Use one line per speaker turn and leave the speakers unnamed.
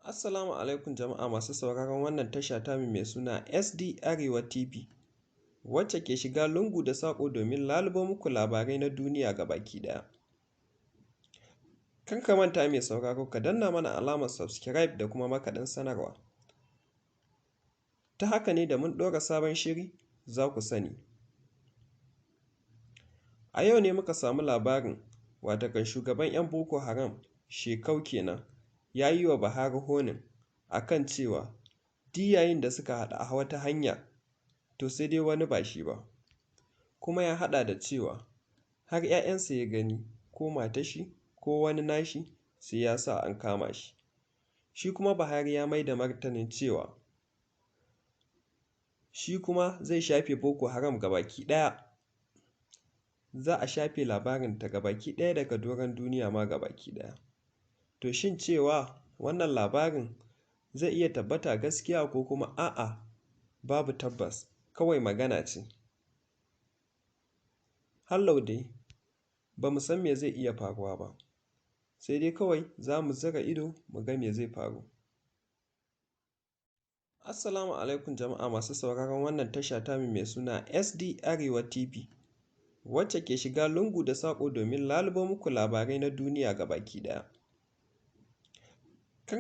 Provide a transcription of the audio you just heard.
Assalamu alaikum jama'a masu sauraron wannan tasha tamu mai suna SD Arewa TV, wacce ke shiga lungu da saƙo domin lalubo muku labarai na duniya gabaki ɗaya. Kar ka manta mai sauraro ka danna mana alamar subscribe da kuma makaɗin sanarwa. Ta haka ne da mun ɗora sabon shiri za ku sani. A yau ne muka samu labarin watakan shugaban 'yan Boko Haram Shekau kenan ya yi wa Buhari honin a kan cewa duk yayin da suka haɗu a wata hanya to sai dai wani ba shi ba. Kuma ya haɗa da cewa har 'ya'yansa ya gani ko matarshi ko wani nashi sai ya sa an kama shi. Shi kuma Buhari ya mai da martanin cewa shi kuma zai shafe Boko Haram gabaki ɗaya. Za a shafe labarinta gabaki ɗaya daga doron duniya ma gabaki ɗaya. To shin cewa wannan labarin zai iya tabbata gaskiya ko kuma a'a babu tabbas kawai magana ce. Hallau dai ba mu san me zai iya faruwa ba, sai dai kawai za mu zura ido mu ga me zai faru. Assalamu alaikum jama'a masu sauraron wannan tasha tamu mai suna SD Arewa TV, wacce ke shiga lungu da saƙo domin lalubo muku labarai na duniya gabaki ɗaya.